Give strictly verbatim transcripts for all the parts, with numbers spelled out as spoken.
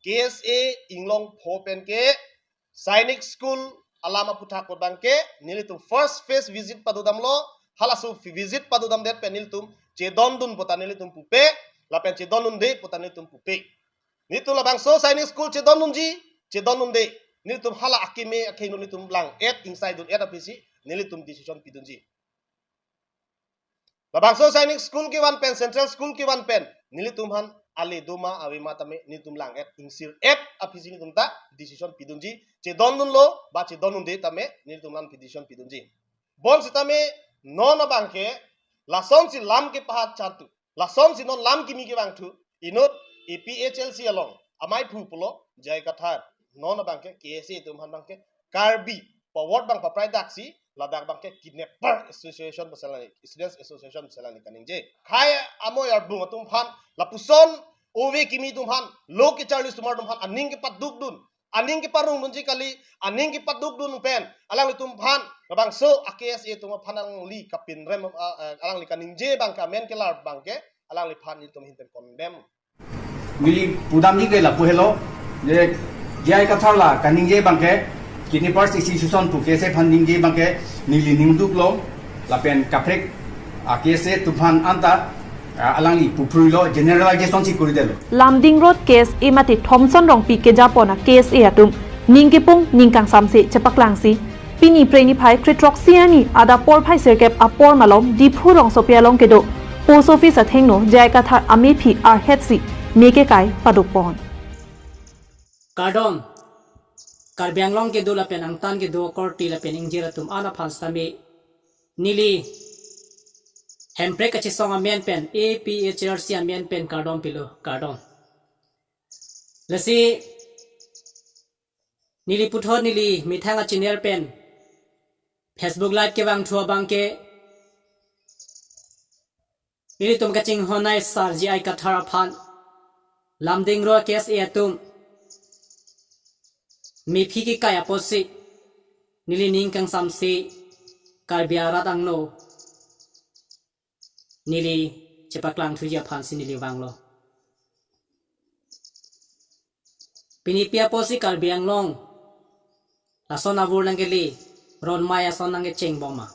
K S A Inglongpho pen ke Sainik School alam aphuthak abangke nelitum first phase visit padodamlo, halaso visit padodamdet pen nelitum chedondun puta nelitum pupe, lapen chedondunde puta nelitum pupe. Nelitum labangso Sainik School chedondunji, chedondunde, nelitum hala akeme akhei nelitum lang-et ingsaidun-et aphisi nelitum decision pidunji. Labangso Sainik School kevan pen, Central School kevan pen nelitum aphan ale doma avema tame nelitum lang-et ingsir-et aphisi nelitum ta decision pidunji, chedondunlo ba chedondunde tame nelitum aphan decision pidunji. Bonsitame non abangke lasonsi lam kepahat chantu, lasonsi non lam kimi kevangthu, inut A P H L C along amei phu pulo J I Kathar, non abangke K S A atum aphan abangke Karbi paword abang paprai daksi, ladak abangke Kidnapper Association pasalani, Students Association pasalani kaningje. Khei amoi arbung atum aphan, lapuson ove kimi atum aphan, lo kecharli osomar atum aphan aning kepadukdun, aning keparongdunji kali, aning kepadukdun pen alanglitum aphan, labangso a K S A atum aphan alangli kapinrem, ah, ah, alangli kaningje abangke amen kelar abangke alangliphan nelitum ahin pen condemn. Neli pudamji ke lapu helo, je J I Kathar la kaningje abangke, Kidnappers Association pu K S A aphan ningje abangke, neli ningduklo, lapen kaprek a K S A atum aphan anta, ah, alangli puphruilo, generalization si kuridetlo. Lumding Road K S A mate Thomson Rongpi kejapon a K S A atum ning kepung ning kangsamse chepaklangsi, pini Phre niphai kre-throksi arni adap porphai sirkep apor malom Diphu rongsopi along kedo Post Office athengno J I Kathar amephi arhetsi me kekai padopon. Kardom, Karbi Anglong kedo lapen angtan kedo korte lapen ingjir atum an aphan sitame neli Hemprek kachesong amen pen, A P H L C amen pen kardom pilo, kardom. Lasi neli puthot neli methang a channel pen Facebook Live kevangthu abangke, ilitum kachinghon-ai sar J I Kathar aphan Lumding Road K S A atum mephi kekai apotsi neli ning kangsamse Karbi arat angno neli chepaklangthuji aphansi neli vanglo. Pini pi apotsi Karbi Anglong lason avur nangkele, ron mai ason nangkecheng bom ma?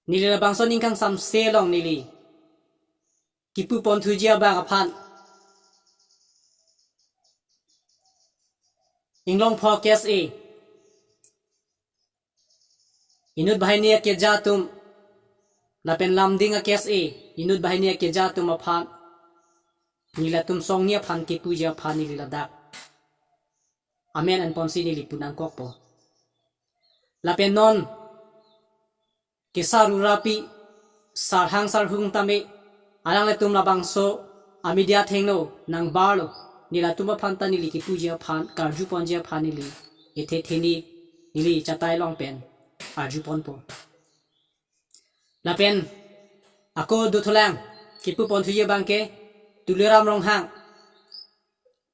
Neli labangso ning kangsamse along neli kipu ponthuji abang aphan, Inglongpho K S A inut banghini akeja atum lapen Lumding a K S A inut banghini akeja atum aphan neli latum songni aphan kipuji aphan neli ladak amen anponsi neli pu nangkokpo. Lapen non kesarura pi sarhang sarhung tame alanglitum labangso a media athengno nangbarlo, neli latum aphan ta neli kipuji aphan, karjuponji aphan neli ethe theni neli chatai along pen arjuponpo. Lapen ako dothulang kipu ponthuji abangke Tuliram Ronghang,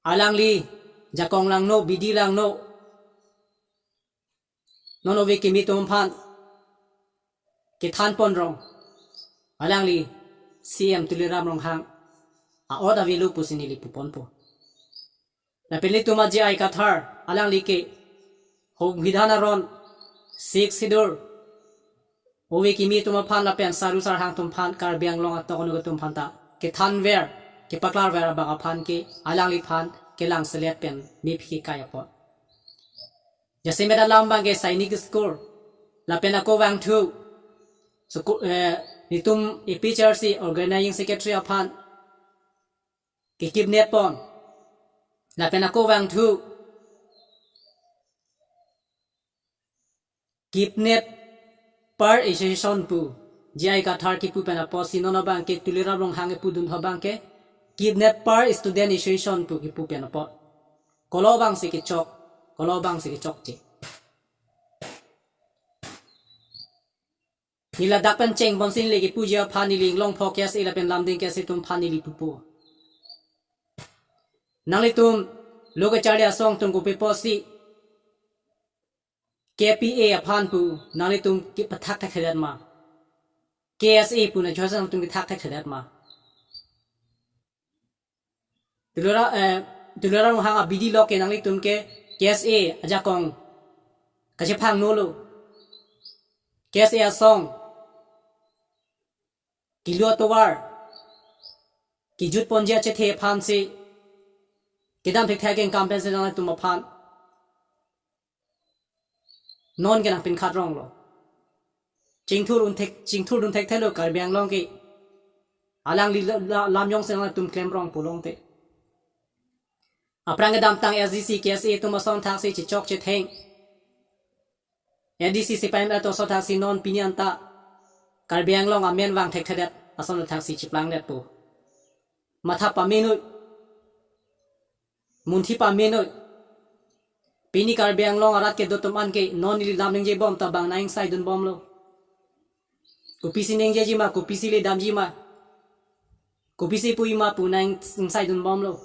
alangli jakong langno, bidi langno, non ove kimi atum aphan kethan ponrong, alangli C M Tuliram Ronghang a-ot avelo pusi neli puponpo. Lapen ilitum a J I Kathar, alangli ke Songbidhan aron, Sixth Schedule, ove kimi atum aphan lapen saru sarhang atum aphan, Karbi Anglong atok anuk atum aphan ta kethanver, kepaklarver abang aphan ke alangliphan kelang selet pen mephi kekai apot. Jasemet alam abangke Sainik School lapen ako vangthu, school, eh, nelitum A P H L C organizing secretary aphan kekidnap pon. Lapen ako vangthu Kidnapper Association pu J I Kathar kipu pen apotsi non abangke Tuliram Ronghang kipudun abangke Kidnapper Student Association pu kipu pen apot. Kolo abangsi kechok, kolo abangsi kechokche. Neli ladak pen cheng ponsi neli kipuji aphan neli Inglongpho K S A lapen Lumding K S A atum aphan neli pupo. Nanglitum lo kacharli asong atum kopi apotsi K P A aphan pu nanglitum kipathak thakthedet ma? K S A pu nangchohang atum kithak thakthedet ma? Tuliram, eh, Tuliram Ronghang abidi lo ke nanglitum ke K S A ajakong kachephang nolo. K S A asong kilu atovar kijut ponji achethe aphan si kedam thekthe akeng kam pensi nanglitum aphan non ke nangpinkhat rong lo. Chingthur un thek, chingthur dun thekthelo Karbi Anglong ke. Alangli la, la, lam jongsi nanglitum klem rong pulote. Aphrang kedamtang S D C, K S A atum asonthak si chechok chetheng, A D C C P M atum asonthak si non pini anta Karbi Anglong amen vang thekthedet asonthak si chiplang det pu. Matha pamenoi, munthi pamenoi. Pini Karbi Anglong arat kedo atum an ke non neli lam ningje bom ta bang nang ingsai dun bomlo. Kopisi ningjeji ma, kopisi le damji ma, kopisi puji ma pu nang ingsai dun bomlo.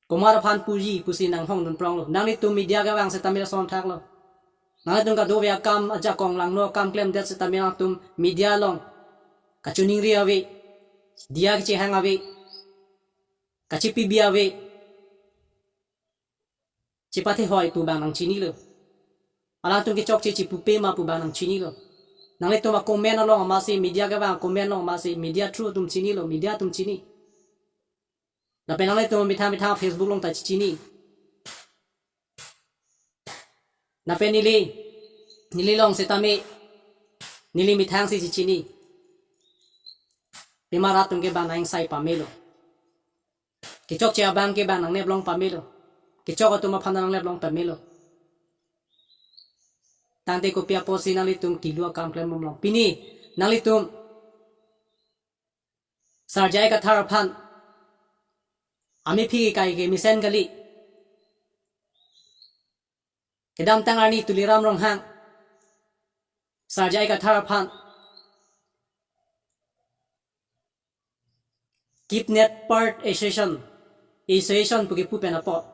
Komat aphan puji pusi nanghong dun pronglo. Nanglitum media kevang setame asonthak lo. Nanglitum kadokave akam ajakong langno akam klemdet setame nangtum media along kachiningri ave, diya kachehang ave, kachipibi ave, chepathe hoi pu bang nangchinilo. Alangtum kechokche chipupe ma pu bang nangchinilo. Nanglitum acomment along amatsi, media kevang acomment along amatsi, media through atum chinilo, media atum chini. Lapen nanglitum methang methang Facebook along ta chichini. Lapen neli, neli along setame, neli methang si chichini. Pima rat atum ke bang nang ingsai pamelo. Kechokche abang ke bang nangnep long pamelo. Kechok atum aphan nangnep long pamelo. Tangte kopi apotsi nanglitum kilu akam klem bomlo? Pini nanglitum Sar J I Kathar aphan amephi kai ke mesen kali. Kedamtang arni Tuliram Ronghang Sar J I Kathar aphan Kidnapper Association, Association pu kipu pen apot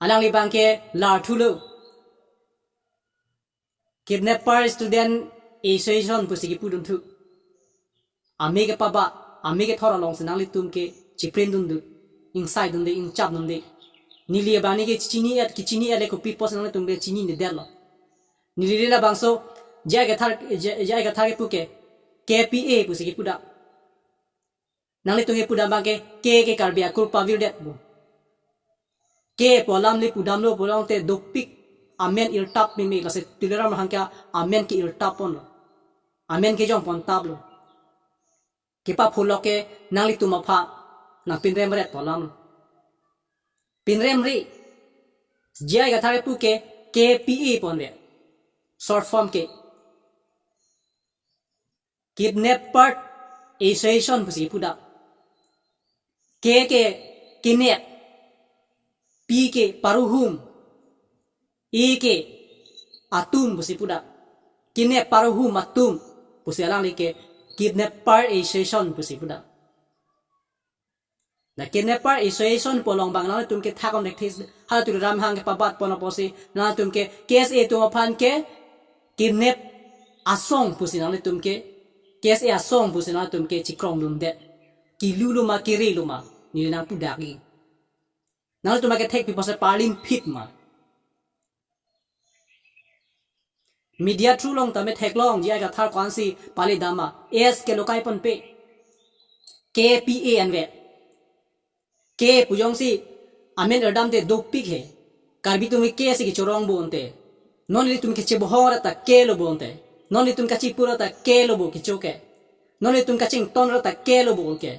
alangli abang ke larthulo. Kidnapper Student Association pusi kipu dunthu. Ame kepabat, ame kethor alongsi nanglitum ke chiprint dunde, ingsai dunde, ingchap dunde. Neli abang neli ke chini et, kechini et le kopi apotsi nanglitum ke chinine detlo? Neli le labangso J I Kathar, J-, J I Kathar kipu ke K P A pusi kipu da. Nanglitum kipu dam abang ke, K ke Karbi akur pavirdet pu. K pu alam le pudamlo pulote dopik amen irtap meme, lasi Tuliram Ronghang ke amen ke irtap ponlo. Amen kejong pontaplo. Kepapholok ke nanglitum aphan nangpinremret pu alam. Pinremre, J I Kathar kipu ke K P A ponre. Short form ke Kidnapper Association pusi kipu da. K ke kinep, P ke paruhum, A ke atum pusi kipu da. Kinep paruhum atum pusi alangli ke Kidnapper Association pusi kipu da. Na Kidnapper Association pu along abang nanglitum ke thak-on thekthe, hala Tuliram Ronghang kepabat pon apotsi nanglitum ke K S A atum aphan ke kidnap asong pusi nanglitum ke, K S A asong pusi nanglitum ke chikrong dunde. Kilu lo ma, kere lo ma, neli nangpu dak-i. Nanglitum ke thekpi apotsi parlin phit ma? Media through along tame theklong, J I Kathar ko-ansi pale dam ma. S ke lokai ponpe. K P A anvet. K pu jongsi amen erdam te dopik he. Karbi atum ke K si kechorong bonte. Non nelitum kechebohong ra ta K lo bonte. Non nelitum kachipu ra ta K lo bo kecho ke. Non nelitum kachington ra ta K lo bo ke.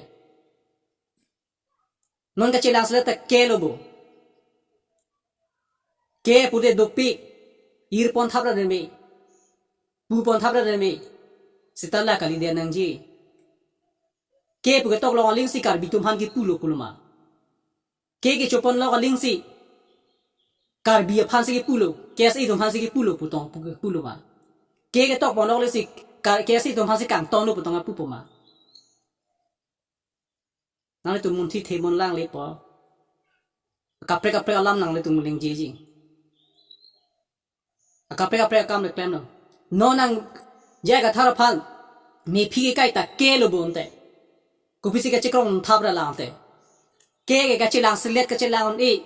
Non kachelang sila ta K lo bo. K pute dopik, ir ponthap ra deme, pu ponthap ra deme, seta la kalidet nangji. K pu ketok long alingsi Karbi atum aphan kipulo pulo ma? K kecho pon long alingsi Karbi aphansi kipulo, K S A atum aphansi kipulo pu tong pu kipulo ma? K ketok pon long alingsi Kar-, K S A atum aphansi kangtonlo pu tong apupo ma? Nanglitum munthi the mun lang lepo. Kaprek kaprek alam nanglitum lingjeji. Kaprek kaprek akam le klemlo. Non nang J I Kathar aphan mephi kekai ta K lo bonte. Kopisi kachekrong thap ra lang te. Ke ke kachelang selet kachelang un-e.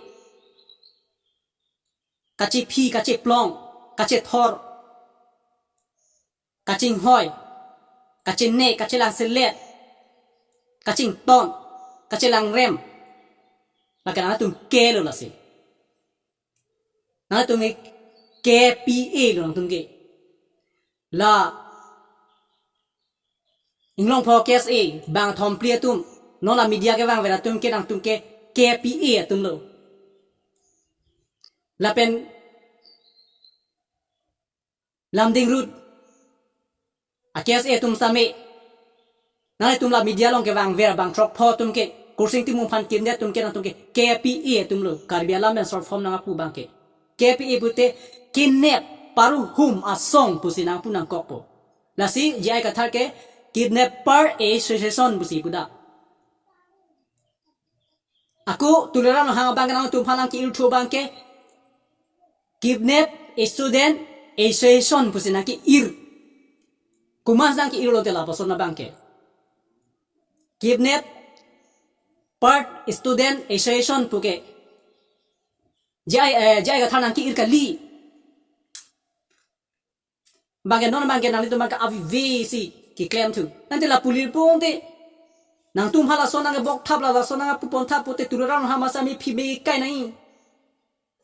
Kachephi, kacheplong, kachethor, kachinghoi, kachene, kachelang selet, kachington, kachelang rem. Lake nangtum ke lo lasi. Nangtum ke K P A lo nangtum ke. La Inglongpho K S A bang thom phli atum, non la media kevang ver atum ke nangtum ke K P A atum lo. Lapen Lumding Road a K S A atum same. Nangtum la media along kevang ver bang throk pho atum ke, Kursing Timung aphan kidnap atum ke nangtum ke K P A atum lo. Karbi alam pen short form nangpu abang ke. K P A pute Kidnap Paru Hum Asong pusi nangpu nangkokpo. Lasi J I Kathar ke Kidnapper Association pusi pu da. Ako Tuliram Ronghang abang ke nangtum aphan nangke-irthu abang ke Kidnap Student Association pusi nangke-ir. Komat nangke-ir lote lapuson abang ke. Kidnapper Student Association pu ke J I, eh, J I Kathar nangke-ir kali. Abang ke non abang ke nanglitum abang ke avi ve si keklem thu. Ante la puli pute nangtum hala son nangkebok thap la, la son nangkepu pon thap pute Tuliram Ronghang masa mephi me kai nai.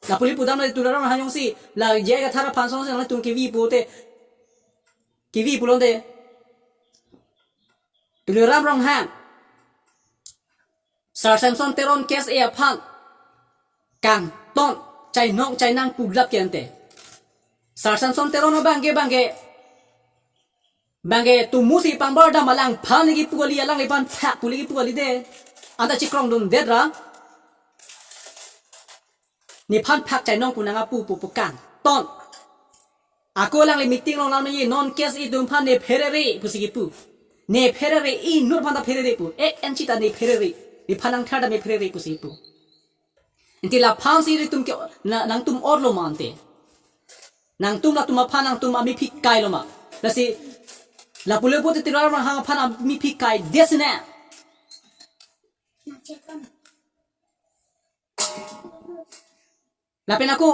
La puli pudam la Tuliram Ronghang jongsi la J I Kathar aphan song si nangtum kevi pute, kevi pulote Tuliram Ronghang, Sir Samson Teron K S A aphan kangton chainong chainang pulap ke ante. Sir Samson Teron abang ke, abang ke, abang ke tumu si pangbar dam alangphan kepu kali, alangliphan phak pule kepu kali de. Anta chekrong dundet ra. Nephan phak chainong pu nangpu pu pu kangton. Ako alangli meeting along lam nangji non K S A atum aphan ne pherere pusi kepu. Ne pherere, inut aphan ta pherere pu. Ek inchi ta ne pherere. Nephan nangthar ta ne pherere pusi kepu. Ante laphan si ilitum ke na, nangtum or lo ma ante. Nangtum latum aphan nangtum amephi kai lo ma. Lasi la pule pute Tuliram Ronghang aphan amephi kai desina. Lapen ako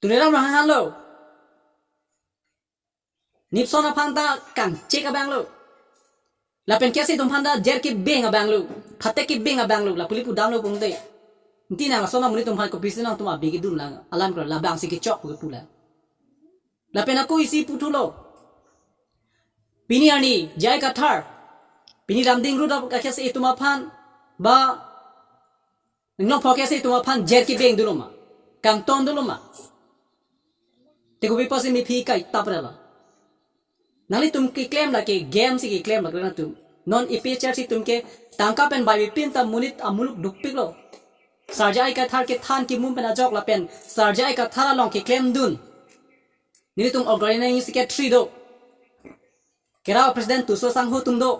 Tuliram Ronghang lo. Nipson aphan ta kangchek abang lo. Lapen K S A atum aphan ta jer kebeng abang lo. Phatek kebeng abang lo. La puli pudam lo pute. Ante nang lason amonit atum aphan kopisi nangtum abi kedun lang. Alam kra labang si kechok pu kepu la. Lapen ako isi puthulo. Pini arni J I Kathar, pini Lumding Road a K S A atum aphan, ba Inglongpho K S A atum aphan jer kebeng dolo ma, kangton dolo ma. Te kopi pusi mephi kai tap ra la. Nanglitum keklem la ke game si keklem la ke nangtum. Non A P H L C atum ke tangka pen bai pin ta monit amuluk dukpik lo. Sir J I Kathar kethan kemum pen ajok lapen Sir J I Kathar along keklem dun. Nelitum organizing secretary do. Kerao president Tuso Sangho atum do.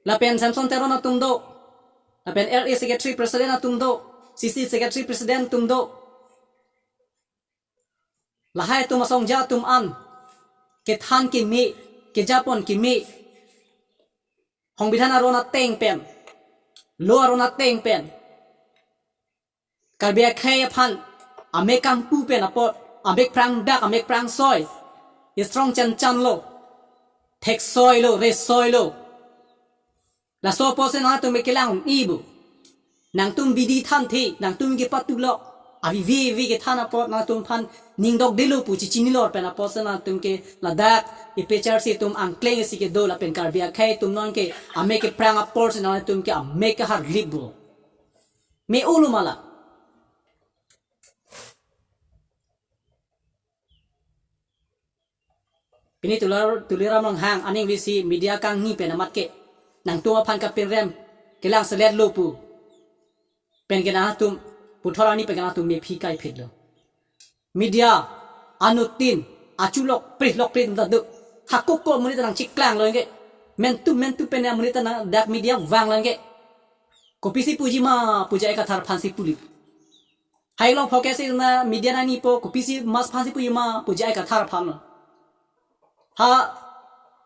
Lapen Samson Teron atum do. Lapen R A secretary president atum do. C C secretary president atum do. Lahai atum asong ja atum an. Kethan keme, kejapon keme. Songbidhan aron ateng pen. Law aron ateng pen. Karbi akhei aphan amek kangpu pen apot, amek prangdak, amek prangsoi, strong chanchan lo, theksoi lo, resoi lo. Laso apotsi nangtum kelang-i bu. Nangtum bidi thanthe, nangtum kepatulok, avi vi vi kethan apot nangtum aphan ningdok delo pu chichinilo pen apotsi nangtum ke ladak A P H L C atum angkleng isi kedo lapen Karbi akhei atum non ke amek keprang apotsi nangtum ke amek keharlip bu. Me-olo ma la. Pini Tular, Tuliram Ronghang aning visi media kangni pen amat ke. Nangtum aphan kapinrem kelang selet lo pu. Pen ke nangtum puthot arni pen ke nangtum mephi kai phit lo. Media anuttin achulok prih lok prih ta do. Hakoko amonit ta nangchiklang lo ke. Mentu mentu pen amonit ta nang dak media vang lo ke. Kopisi puji ma pu J I Kathar aphansi puli. Hai Inglongpho K S A na media nangnipo kopisi mas aphansi puji ma pu J I Kathar aphan lo. Ha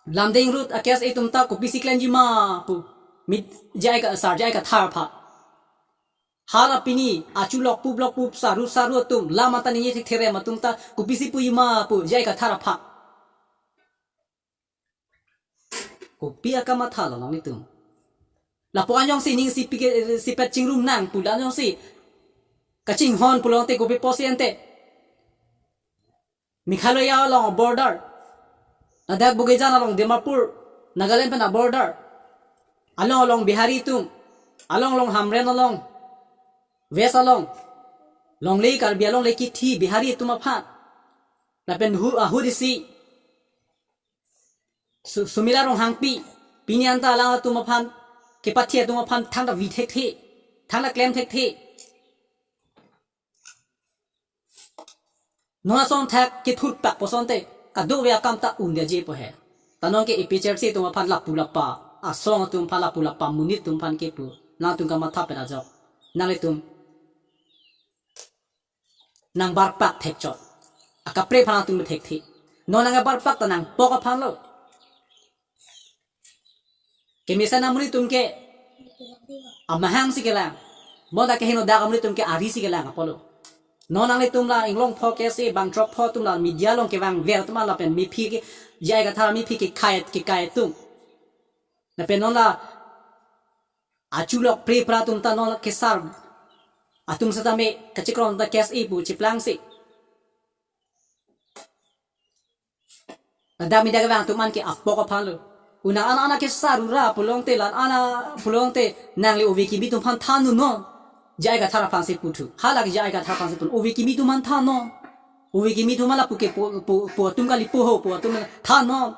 Lumding Road a-KSA atum ta kopisi klemji ma pu. Mit J I Ka-, sar J I Kathar aphan. Hala pini achulok pup lok pup saru saru atum lam ata ningje thekthek rem atum ta kopisi puji ma pu J I Kathar aphan. Kopi akamatha lo nanglitum. Lapu-an jongsi ning si pike, sipet chingrum nang pu la-an jongsi kachinghon pulote kopi apotsi ante. Meghalaya along border. Ladak Bokajan along Dimapur, Nagaland pen a-border. Along along Bihari atum. Along along Hamren along. West along. Longle Karbi along le kithi Bihari atum aphan. Lapen hu, ahut isi. Su-, Sumila Ronghangpi. Pini anta alang atum aphan, kepathe atum aphan thangta vi thekthe. Thangta klem thekthe. Non asong thak kethurpak pu asonte, kadokave akam ta un dia je po he. Ta non ke APHLC atum aphan lapu lapa, asong atum aphan lapu lapa, monit atum aphan kepu, nangtum kamatha pen ajok. Nanglitum nangbarpak thekchot. Akaprek aphan nangtum thekthe. Non nangbarpak ta nangpok aphan lo. Kemesen amonit atum ke amahang si kelang. Bonta kehingno dak amonit atum ke ari si kelang apotlo. Non nanglitum la inglong pho ke si bang throk pho atum la media along kevang ver atum lapen mephi ke J I Kathar mephi kekai kekai atum. Lapen non la achulok pre pra atum ta non kesar atum setame kachikron ta KSA pu chiplang si. Ladak media kevang atum an ke apok aphan lo. Una ana ana kesar ura pulote la ana pulote nangli ove kimi atum aphan than non. J I Kathar aphan si puthu. Hala ke J I Kathar aphan si puthu. Ove kimi atum aphan than non. Ove kimi atum lapu ke pu, pu, pu atum kali pu ho pu atum than non.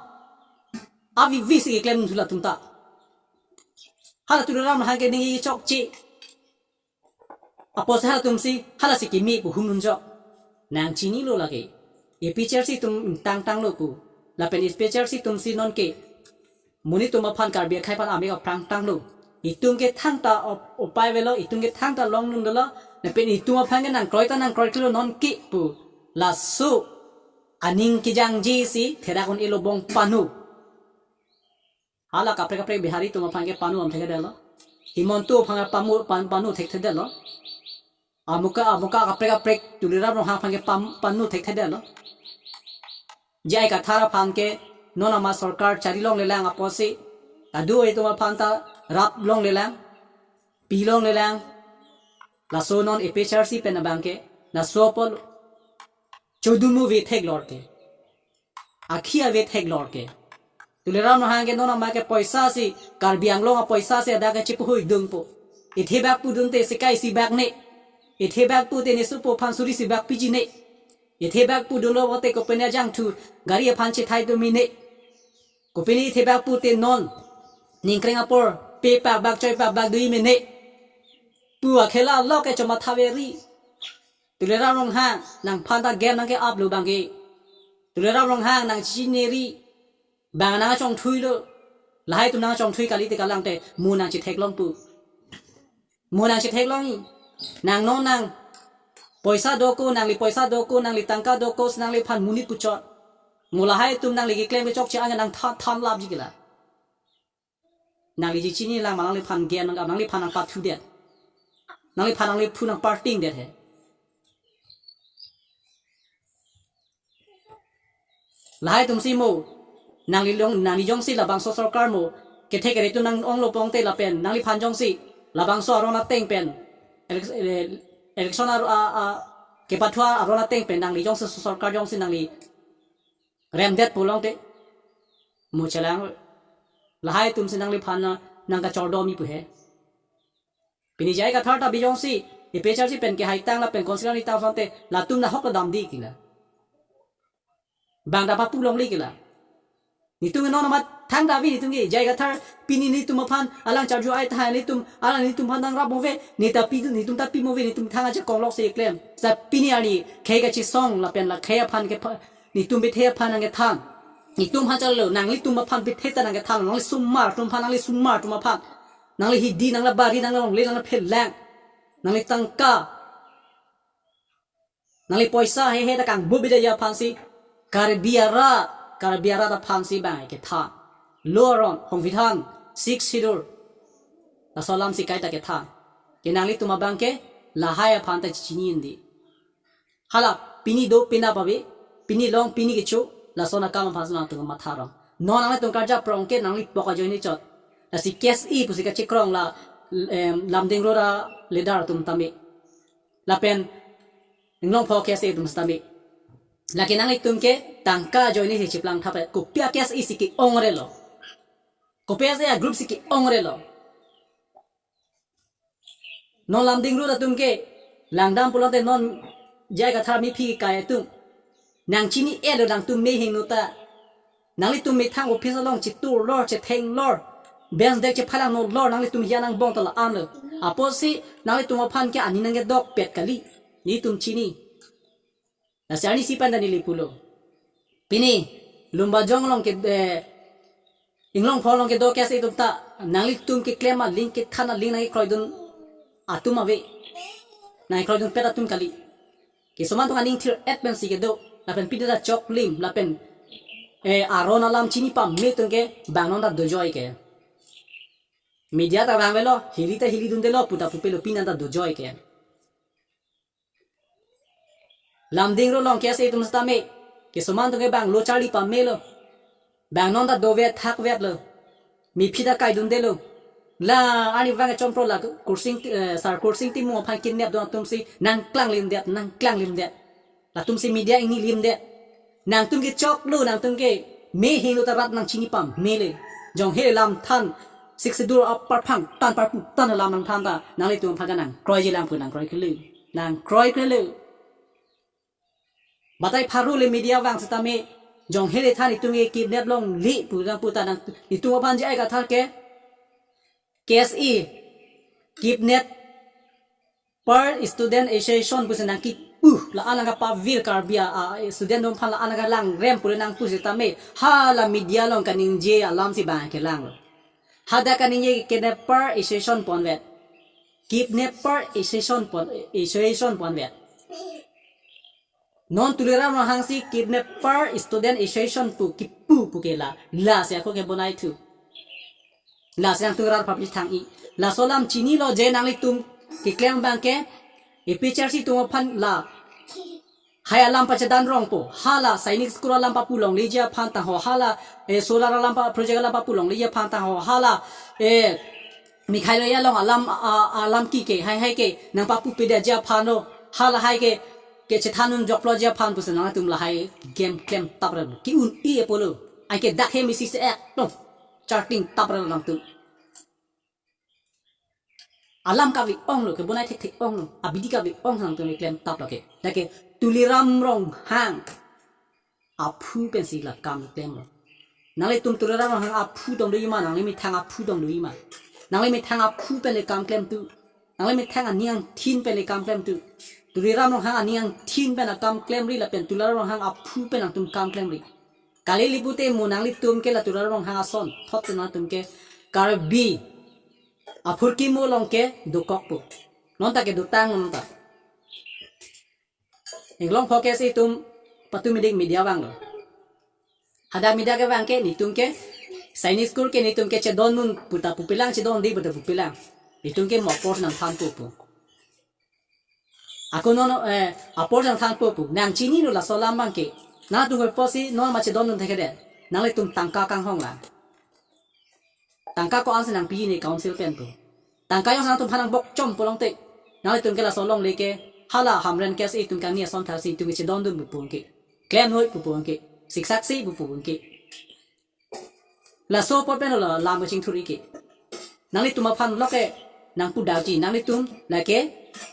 Avi vi si keklem thu latum ta. Hala Tuliram Ronghang ke ning chokche. Apotsi halatum si, hala si kimi pu hum nunjok. Nangchinilo lake. APHLC atum tangtanglo pu. Lapen APHLC atum si non ke. Monit atum aphan Karbi akhei aphan amek aphrang tanglo. Itum ke thangta op-, upai avelo, itum ke thangta longnun dolo. Lapen itum aphan ke nangkroi ta nangkroiklo non ke pu. Laso aning kejangji si therak un-elo bong panu. Hala kaprek kaprek Bihari atum aphan ke panu am thekthedetlo. Himanta aphan ke pamu pan, panu thekthedetlo. Amuka amuka kaprek kaprek Tuliram Ronghang aphan ke pam, panu thekthedetlo. J I Kathar aphan ke non ama sorkar chari longlelang apotsi. Kadokave atum aphan ta rap longlelang. Pi longlelang. Laso non APHLC pen abang ke. Laso apot chodumu ave theklor ke. Akhi ave theklor ke. Tuliram Ronghang ke non ama ke poisa si, Karbi Anglong apoisa si adak ke chipuhui dungpo. Ithebak pudunte sekai isi bak ne. Ithebak pute ne supo aphan suri isi bak piji ne. Ithebak pudunlo bote kopine ajangthu gari aphan chethai do mene. Kopine ithebak pute non ningkreng apor pe pak bak choi pak bak dui mene. Pu akhela lo ke chomatha veri. Tuliram Ronghang, nangphan ta gem nangke-aplo bang ke. Tuliram Ronghang nangchineri. Bang nangchongthuilo. Lahai atum nangchongthui kalite kalang te mo nangchetheklong pu. Mo nangchetheklong i. Nang non nang poisa doko, nangli poisa doko, nangli tangka doko, si nangliphan monit puchot. Mo lahai atum nangli keklem kechokche an nang than, than lapji ke la. Nangli chechini lang ma nangliphan gem nang, nangliphan nangpathudet. Nangliphan nangliphu nangpartingdet he. Lahai atum si mo. Nangli long, nangli jongsi labangso sorkar mo. Kethe kere atum nang-onglo pongte lapen. Nangliphan jongsi labangso aron ateng pen. Elec-, ele-, election ar-, a, a, kepathu aron ateng pen. Nangli jongsi sorkar jongsi nangli remdet pulote. Mo chelang. Lahai atum si nangliphan nang, nangkachordomi pu he. Pini J I Kathar ta bijongsi, APHLC pen kehaitang lapen councillor ni tang sonte, latum nahok damdi ke la. Bang ta papu longli ke la. Netum non amat thangta ave netum ke, J I Kathar pini netum aphan, alang charju ai tahai netum, alang netum aphan nangrap move, neta pi, netum ta pi move, netum thang aja konglok si klem. Sa pini arni, khei kachesong lapen la khei aphan ke pha-, netum bethe aphan nangkethan. Netum aphan chalo, nanglitum aphan bethe ta nangkethan, nangli sumar atum aphan, nangli sumar atum aphan. Nangli hidi, nangli bari, nangli longle, nangli phelang. Nangli tangka. Nangli poisa hehe ta kangbu bida ya aphan si. Karbi ara. Karbi arat aphansi bang kethan. Lo aron, hongvithan, Sixth Schedule, laso alamsi kaita kethan. Ke nanglitum abang ke lahai aphan ta chini indi. Hala pini do pina pabi, pini long pini kecho, lason akam aphan nangtum matha rong. Non nanglitum karja prong ke nangli pok ajoine chot. Lasi KSA pusi kachekrong la, em, Lumding Road a leader atum tame. Lapen Inglongpho KSA atum tame. Lake nanglitum ke tangka ajoine si chiplang thapet. Kopi a KSA si ke-ong relo. Kopi a group si ke-ong relo. Non Lumding Road atum ke langdam pulote non J I Kathar mephi kai atum nangchini-elo nangtum mehingno ta. Nanglitum methang office along chetur lor, chetheng lor, bench desk chephalang no lor, nanglitum ya nangbong ta la-an lo. Apotsi nanglitum aphan ke ani nangkedokpet kali. Netum chini. Lasi arnisi pen ta neli pulo. Pini Lumbajong along ke, eh, Inglongpho along kedo KSA atum ta nanglitum keklem aling kethan aling nangkekroidun atum ave. Nangkekroidunpet atum kali. Kesoman atum aning thir-et pensi kedo. Lapen pini ta choklim, lapen, eh, aron alam chini pame atum ke bang non ta dojoi ke. Media ta vang avelo, hili ta hilidundelo, pu ta pupelo, pini ta dojoi ke. Lumding Road along KSA atum setame, kesoman atum ke bang lo charli pamelo. Bang non ta dovet thakvetlo. Mephi ta kaidundelo. La arnivang ke chompro la Kursing, eh, Sar Kursing Timung aphan kidnap dun atumsi nangklanglimdet, nangklanglimdet. Latumsi media ingnilimdet. Nangtum ke choklo, nangtum ke mehingno ta rat nangchini pamelo. Jong hele lamthan, Sixth Schedule aparphang tan parpu tan alam nangthan ta nanglitum aphan ke nangkroiji lang pu nangkroikele. Nangkroikele. Batai pharo le media vang setame, jong hele than itum ke kidnap longle pu nangpu ta nang itum aphan J I Kathar ke KSA, Kidnapper Student Association pusi nangkipu, la-an nangkapavir Karbi a, a, student atum aphan la-an nangkalangrem pu le nangpu setame, hala media along kaningje alamsi bang kelanglo. Hadak kaningje Kidnapper Association ponvet. Kidnapper Association pon, Association ponvet. Non Tuliram Ronghang si Kidnapper Student Association pu kipu pu ke la. Lasi ako ke bonai thu. Lasi nangtum rat papli thang-i. Laso alam chinilo je nanglitum keklem abang ke. APHLC atum aphan lahai alam pachedan rongpo. Hala Sainik School alam papu longleji aphan tangho, hala, eh, solar alam pa project alam papu longleji aphan tangho, hala, eh, Meghalaya along alam, a, a, alam ki ke, haihai ke nangpapupedeji aphan lo, halahai ke, kechethan unjokloji aphan pusi nangtum lahai game klem tap relo. Ke-un-e apotlo. Ai ke dak hem isi se-ek lo. Charting tap relo nangtum. Alam kave-onglo, kebonai thekthe-onglo, abidi kave-ong nangtum klem taplo ke. Dak ke Tuliram Ronghang aphu pensi la kam klemlo. Nanglitum Tuliram Ronghang aphu dong doji ma, nangli methang aphu dong doji ma. Nangli methang aphu pen le kam klem tu. Nangli methang aning angthin pen le kam klem tu. Tuliram Ronghang aning angthin pen akam klemri lapen Tuliram Ronghang aphu pen nangtum kam klemri. Kali lipute mo nanglitum ke la Tuliram Ronghang asonthot nangtum ke Karbi aphurkimo along ke dokokpo. Non ta ke dotang non ta. Inglongpho KSA atum patumidik media vanglo. Hadak media kevang ke netum ke Sainik School ke netum kechedondun pu ta pupelang, chedonde pu ta pupelang. Netum ke mo apor nangthanpo pu. Ako non, eh, apor nangthanpo pu. Nangchinilo laso alam abang ke. Nangtum ke apotsi non ma chedondun thekthedet. Nanglitum tangka kanghong lang. Tangka ko-ansi nangpiji ne council pen pu. Tangka jongsi nangtum aphan nangbokchom pulote, nanglitum ke laso alongle ke hala Hamren KSA atum kangni ason thaksi itum kechedondun pu pu ke. Klemnoi pu pu ke. Siksaksi pu pu ke. Laso apot pen lo lam kachingthur-i ke. Nanglitum aphan lo ke nangpu dauji, nanglitum lake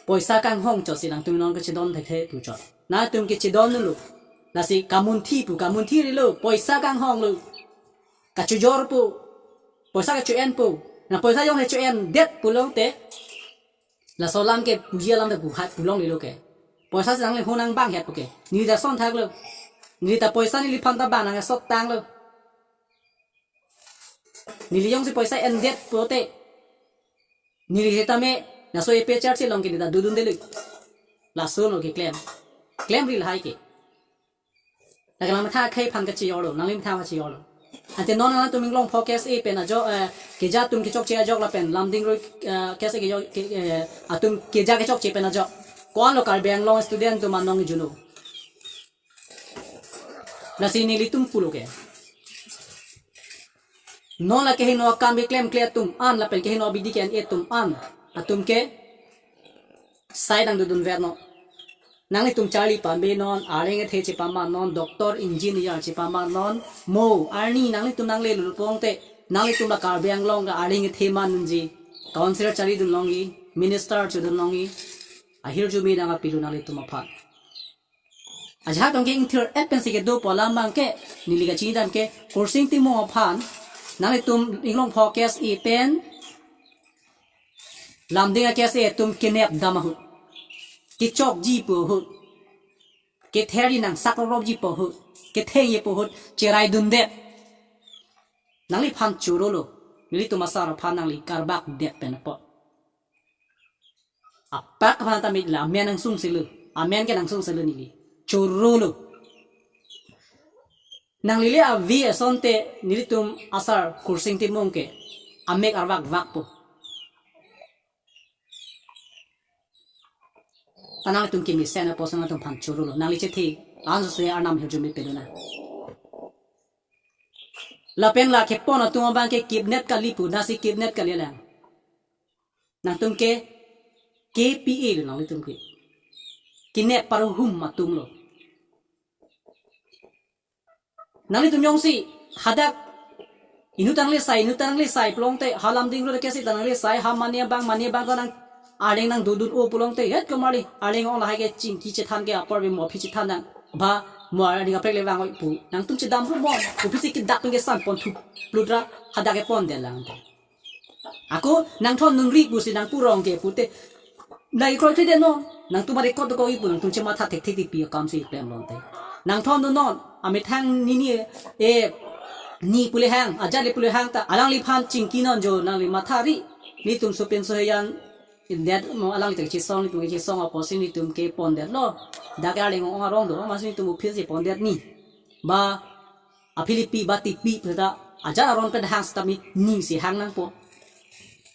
poisa kanghong chotsi nangtum non kechedon thekthe pu chot. Nangtum kechedondunlo. Lasi kamunthi pu, kamunthirilo, poisa kanghonglo. Kachojor pu. Poisa kacho-enpo. Na poisa jongsi cho-endet pulote, laso alam ke puji alam ta pu hat pu longlelo ke. Poisa si nangli ho nangbang het pu ke. Neli ta asonthaklo. Neli ta poisa neliphan ta bang nang asot tanglo. Neli jongsi poisa endet pulote, neli setame laso APHLC along ke neli ta dodundelo. Laso lo keklem. Klemri lahai ke. Lake lang matha akhei aphan kachejor lo, nangli matha kachejor lo. Ante non nangtum Inglongpho K S A pen ajo, eh, keja atum kechokche ajok lapen Lumding Road, eh, K S A kejok, ke, eh, atum keja kechokche pen ajok. Ko-an lo Karbi Anglong student atum anong juno. Lasi nelitum pulo ke. Non la kehingno akam keklemkle atum an lapen kehingno abidi ke-en atum an. Atum ke sai nangdodun ver non. Nanglitum charli pame non, arleng athe chepama non, doctor, engineer chepama non, mo, arni nanglitum nangle lulupong te, nanglitum la Karbi Anglong ka arleng athe ma nunji, councillor charlidun longji, minister chodun longji, ahirjume nangkapilo nanglitum aphan. Ajahak tong ke ingthir et pensi kedo pu alam abang ke, neli kachini dam ke, Kursing Timung aphan, nanglitum Inglongpho K S A pen, Lumding a K S A atum kenep dam ahut. Kechokji pu ahut. Ketherji nang sak rorop ji pu ahut. Kethengji pu ahut. Cherai dundet. Nangliphan choro lo. Nelitum asar aphan nangli karbak det pen apot. Apak aphan ta mit la amen nangsung selo. Amen ke nangsung selo neli. Choro lo. Nangli le avi asonte nelitum asar Kursing Timung ke amek arvak vakpo. Anang tum kimi sen apo sang tum phan choro lo. Nangli chethe. Anso se arnam hirjume pedona. Lapen la kepon atum abang ke kidnap kali pu, nasi kidnap kali lang. Nangtum ke K P A lo nanglitum ke. Kinep paruhum atum lo. Nanglitum jongsi hadak inut tang le sai, inut tang le sai pulote, ha Lumding Road K S A tang le sai, ha mane abang, mane abang ta nang arleng nangdodun-o pulote, het ko marli, arleng ong lahai ke chingki chethan ke apor be mo aphi chethan nang, ba mo arleng kaprek le vang oi pu, nangtum chedam ru mo, pu aphi si kedak pen kesan pon thup, plutra, hadak kepon det lang te. Ako nangthondunri pusi nangpu rong ke pute. Nai kroi thede non. Nangtum mari kot ko ipu nangtum chematha thekthek ti pi akam si klem lonte. Nangthondun non. Amethang nini e ni pule hang, ajat le pule hang ta. Alangliphan chingki non jo nangli mathari. Netum sopen soheyan indet mo alangli ta kechisong, netum kechisong aposi netum kepon det lo. Dak arleng ong arong do, masi netum office si pon det ni. Ba aphilipi ba tipi peta ajat aron pen hang sitame nisi hang nangpo.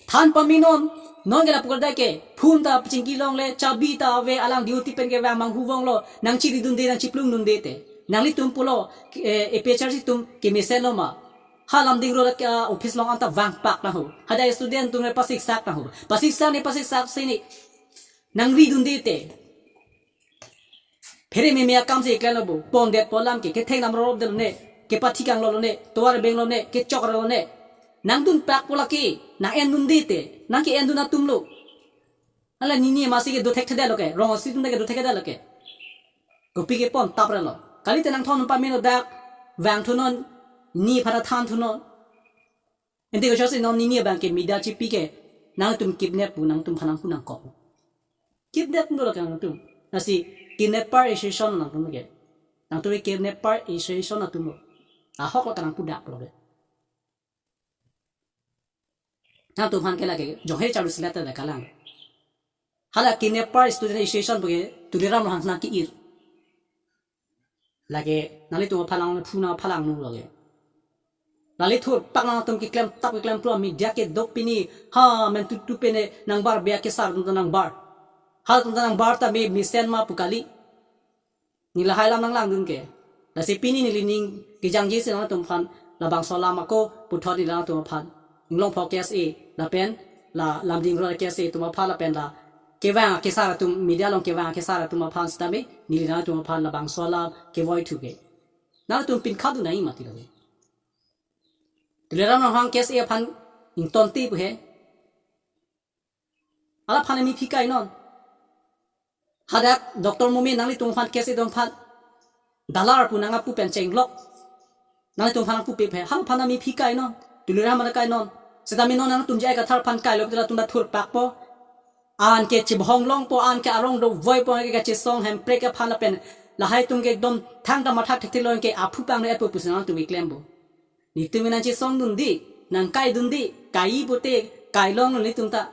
Than pame non, non ke lapu kardai ke, phone ta pachingki longle, chabi ta ave, alang duty pen kevang manghu vong lo, nangchiri dunde, nangchiplung dunde te. Nanglitum pulo, eh, A P H R C atum kemesen lo ma. Ha Lumding Road ke, ah, office along anta vangpak nang ho. Hadak student atum le pasiksak nang ho. Pasiksak ne pasiksak si ne. Nangri dunde te. Phere meme akam si klem lo bo. Pon det pu alam ke, ketheng dam rorop det lone, kepathi kanglo lone, tovar beng lone, kechok ra lone. Nangdunpak pu lake, nang-en dunde te, nang ke-en dun atum lo. Hala nini masi kedo thekthedet lo ke, rong asi atum ta kedo thekthedet lo ke. Kopi kepon tap ra lo. Kalite nangthon pame non dak, vangthu non, ni phana thanthu non. Ente ko chot si non nini abang ke media chipi ke, nangtum kidnap pu, nangtum phan nangpu nangkok. Kidnap dolo ke nangtum. Lasi kidnapper association nangtum ke. Nangtum kidnapper association atum lo. Ahok lo ke nangpu dak lo ke. Nangtum phan ke lake jonghe charu silat ta kalang. Hala kidnapper student association pu ke Tuliram Ronghang nangke-ir. Lake nanglitum aphan lang phu nang aphan lang nu lake. Lale thurpak nangtum keklem tap keklem pro media kedo pini ha men tutu pene nangbar be akesar atum ta nangbar. Halatum ta nangbar ta me mesen ma pu kali. Neli lahai alam nanglangdun ke. Lasi pini neli ning kejangji si nangtum aphan labangso alam ako puthot neli nangtum aphan. Inglongpho K S A lapen la Lumding Road K S A atum aphan lapen la kevang kesar atum, media along kevang kesar atum aphan sitame neli nangtum aphan labangso alam kevoi thu ke. Nangtum pinkhat dun nai mati lo ke. Tuliram Ronghang K S A aphan ingtonte pu he. Alaphan ami phikai non. Hadak Doctor Momin nanglitum aphan K S A atum aphan dalar pu nangpu pen chenglok. Nanglitum aphan nangpupe phe. Halaphan ami phikai non. Tuliram aphan kai non. Sitame non nangtum J I Kathar aphan kailo pu latum ta thurpakpo. An ke chibhong longpo, an ke arong dovoipo, an ke kachisong Hemprek aphan lapen lahai atum ke ekdom thangta mathak thekthek lo, an ke aphu pang ne epo pusi nangtum keklem bo. Netum nangchisong dunde, nangkai dunde, kai pute, kai long netum ta.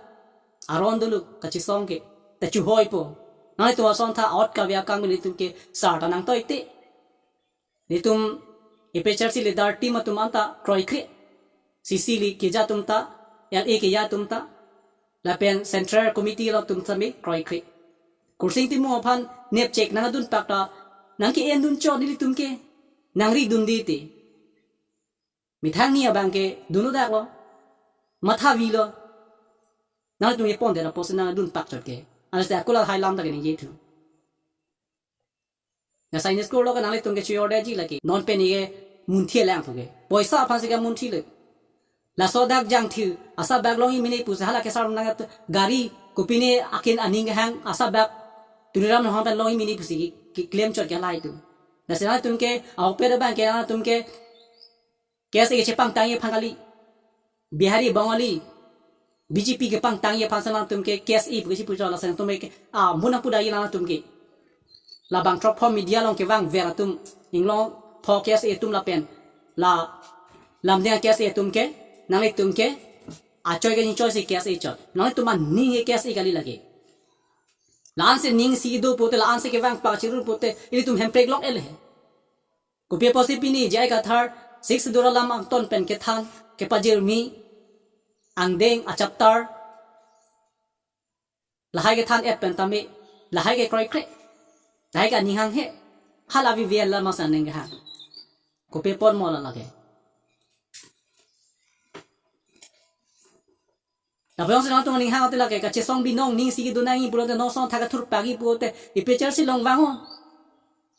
Aron dolo, kachisong ke, ta chuhoipo. Nanglitum ason tha aot kave akam netum ke, sar ta nangtoite. Nelitum A P H L C leader team atum anta kroikre. C C le keja atum ta, L A keja atum ta, lapen Central Committee along atum tame kroikre. Kursing Timung aphan nepchek nangdun pak ta, nang ke-endun chot nelitum ke, nang ridunde te. Methang ni abang ke dun-o dak lo. Matha vi lo. Nangtum ye pon de ra pos nangdun pak chot ke. Ansi akula hai lam ta ke ningje thu. Ya sign score lo ke nanglitum ke choi-orde ji lake. Non pen ye munthi lang thu ke. Poisa aphan si ke munthi le. Laso dak jangthu, asap bak longji mene pusi hala ke sar nang gari kopine akin aning hang asap bak Tuliram Ronghang pen longji mene pusi ke, keklem chot ke lahai atum. Lasi nangtum ke, ahokpet abang ke nangtum ke, K S A kechepangtangji aphan kali. Bihari, Bengali, B J P kepangtangji aphan si nangtum ke K S A pu ke si pu chot lasi nangtum ke, ah, mun nangpu dai nangtum ke. Labang throk pho media along kevang ver atum, inglong pho K S A atum lapen. La, lamdeng K S A atum ke, nanglitum ke, achoi ke ningchoi si K S A chot. Nanglitum aning ke K S A kali lake. La-an si ning si do pute, la-an si kevang pak chirun pute, ilitum hemprek long el he. Kopi apotsi pini J I Kathar, Sixth Schedule alam angton pen kethan, kepajirmi, angdeng, achaptar, lahai kethan et pen tame, lahai ke kroikre, lahai ke aning hanghe, hala V V L la masa neng kehang. Kopi apot mo la lake. Lapen si nangtum aning hang ate lake kachesong binong ning si kedo nangji pulote, non song thak thur pagi pulote, A P H L C along vang ho.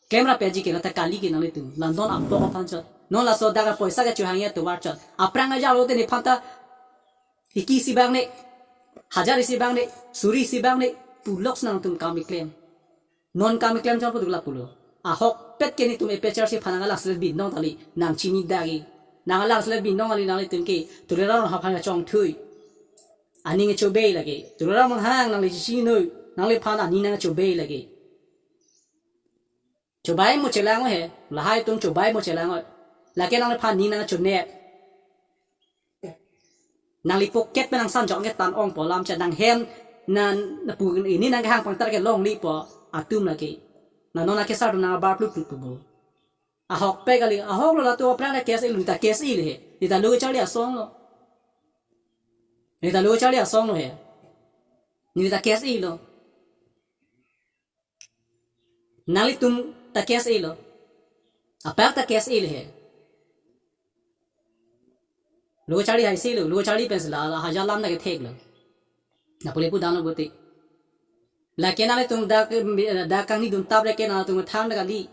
Klem ra peji ke, la ta kali ke nanglitum. La non apok aphan chot. Non laso dak apoisa ke chohangji atovar chot. Aphrang aja lote nephan ta hiki isi bang ne, hajar isi bang ne, suri isi bang ne, puloksi nangtum kam keklem. Non kam keklem chot pu duk la pulo. Ahokpet ke nelitum A P H L C aphan nanglang selet binong tali, nang chini dagi. Nanglang selet binong ali nanglitum ke, Tuliram Ronghang aphan kachongthui. Aning chobei lake. Tuliram Ronghang nangli chini noi, nangliphan aning nang chobei lake. Chobai mo chelang he, lahai atum chobai mo chelang. Lake nangliphan aning nang chonep. Nangli pocket pen nang san jok nge tan ong po lam cha nang hem na, na pu ini nang kehang pangtar ke longlepo atum lake. Na non akesar atum nang abar plut plut pu bo. Ahokpet kali, ahok lo la tu aphrang na K S A lo, ta K S A le he. Neta lo Charlie asong lo. Neta lo Charlie asong lo he. Neta K S A lo. Nanglitum ta K S A lo. Apak ta K S A le he. Lo Charlie hai si lo, lo Charlie pen si la, la hajar lam na kethek lo. Na pule pu dan lo buti. Lake nanglitum dak, dak kangni dun tap lake nangtum thang dak kali.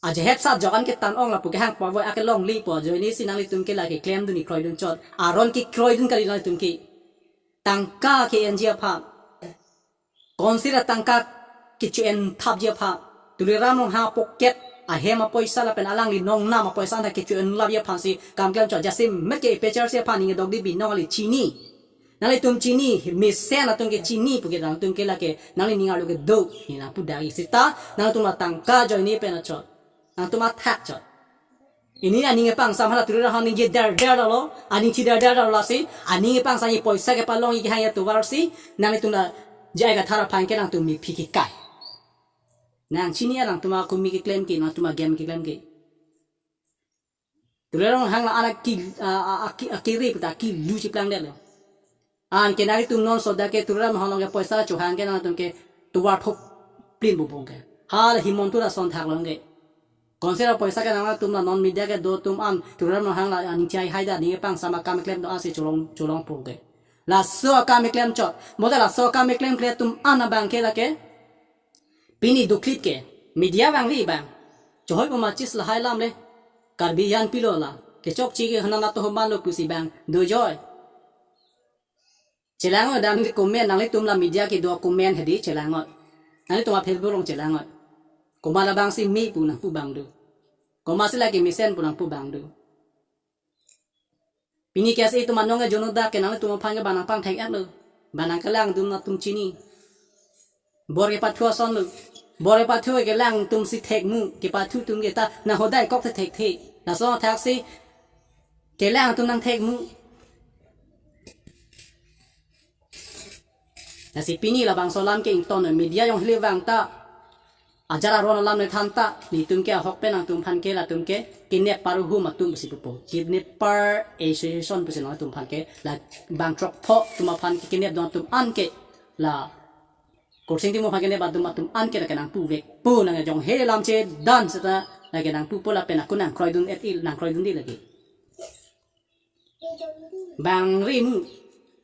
Ajahep sa jokan ke tan ong lapu kehang po voi ake longlepo, ajoine si nanglitum ke lake klemdun, kroidun chot. Aron ke kroidun kali nanglitum ke. Tangka ke-enji aphan. Konsira tangka kecho-en thapji aphan. Tuliram Ronghang pocket ahem apoisa lapen alangli nongnam apoisa ta kecho-en lapji aphan si kam klem chot, jasemet ke A P H L C aphan ning dok di binong ali chini. Nanglitum chini, mesen atum ke chini pu ke nangtum ke lake, nangli ning arlo kedo, ne nang pu dagi sita, nangtum la tangka ajoine pen achot. Nangtum athak chot. Ini aning kepangsam hala Tuliram Ronghang ningje der der lo, aning thi der der lo si, aning kepangsam ye poisa kepalongji kehang atovar si, nanglitum la J I Kathar aphan ke nangtum mephi kekai. Nang chini ya nangtum akomi keklem ke, nangtum agame keklem ke. Tuliram Ronghang la anak ki, a, a, a, ki, a, kiri puta kilu chiplang det lo. Anke nanglitum non soda ke Tuliram Ronghang along ke poisa chohang ke nangtum ke tovar thop plin bubong ke. Hala Himanta ason thak long ke. Konsira poisa ke nangtum la non media kedo atum an Tuliram Ronghang la aning chai hai da ning kepangsam akam klem do asi cholong cholong po ke. Laso akam klem chot. Moda laso akam klem kle atum an abang ke lake. Pini duklit ke, media vangve bang. Chohoi puma chis lahai lam le. Karbi an pilo la. Kechokche ke hanan ato homan lo pusi bang. Dojoi. Chelang o dan di comment nanglitum la media kedo comment hedi chelang o. Nanglitum a Facebook along chelang o. Komat abang si me pu nang pu bang do. Komat si lake mesen pu nang pu bang do. Pini K S A atum anong ajono dak ke nangtum aphan ke bang nangpangthek-et lo. Bang nangkelangdun atum chini. Bor kepathu ason lo. Bor kepathu kelang atum si thekmu, kepathu atum ke ta nang hodai kok thekthe. Laso athak si kelang atum nangthekmu. Lasi pini labangso alam ke ington media jong hile vang ta. Ajat aron alam ne than ta, netum ke ahok pen nangtum aphan ke, latum ke, kinep par ahum atum pusi pupo. Kidnapper Association pusi nangtum aphan ke, la bang throk pho atum aphan ke kinep dun atum an ke, la Kursing Timung aphan kinep dun atum an ke la kenangpu vekpo, nang jong he lam chedan seta, la kenangpupo lapen ako nangkroidun et il, nangkroidunde lagi. Bang ri mu.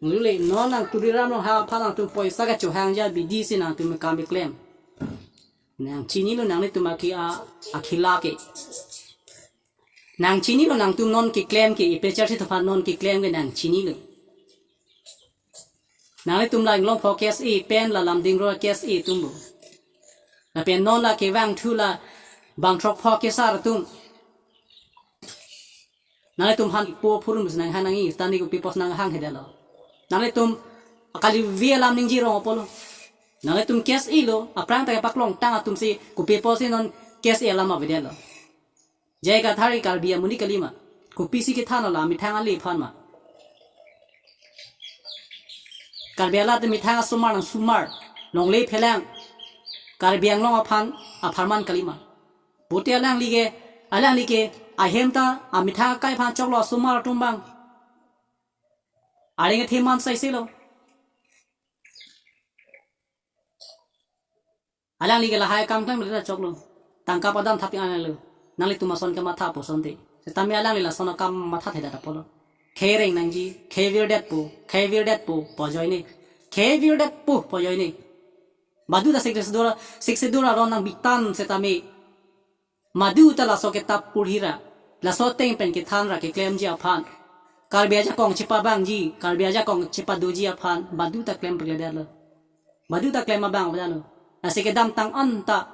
Ngule non nang Tuliram Ronghang aphan nangtum poisa kachohangji abidi si nangtum kam keklem. Nang chinilo nanglitum aki a, akhila ke. Nang chinilo nangtum non keklem ke, A P H L C atum aphan non keklem ke nang chinilo. Nanglitum la Inglongpho K S A pen la Lumding Road K S A atum bo. Lapen non la kevangthu la bang throk pho kesar atum. Nanglitum aphan po phurun bus nanghang nangji, tani kopi apotsi nanghang hedetlo. Nanglitum akali vi alam ningje rong apotlo. Nanglitum K S A lo, aphrang ta kepaklongtang atum si kopi apotsi non K S A alam avedetlo. J I Kathar ke Karbi amonit kalima. Kopisi kethanlo la amethang ale aphan ma. Karbi alat methang asomar nang sumar. Longle phelang. Karbi Anglong aphan apharman kalima. Bote alangli ke, alangli ke, ahem ta, amethang akai aphan choklo asomar atum abang. Areng athe man saiselo. Alangli ke lahai akam klemle ta choklo. Tangka padam thap anelo. Nanglitum ason kematha po asonte. Setame alangli lason akam matha thedet apotlo. Khereng nangji, khevirdetpo, khevirdetpo, pu ajoine. Khevirdetpo, pu ajoine. Baduta Sixth Schedule, Sixth Schedule aron nangbitan setame. Baduta laso kitap porhi ra. Laso ateng pen kethan ra keklemji aphan. Karbi ajakong chepabangji, Karbi ajakong chepadoji aphan. Baduta klem pekledetlo. Baduta klem abang avedetlo. Lasi kedamtang anta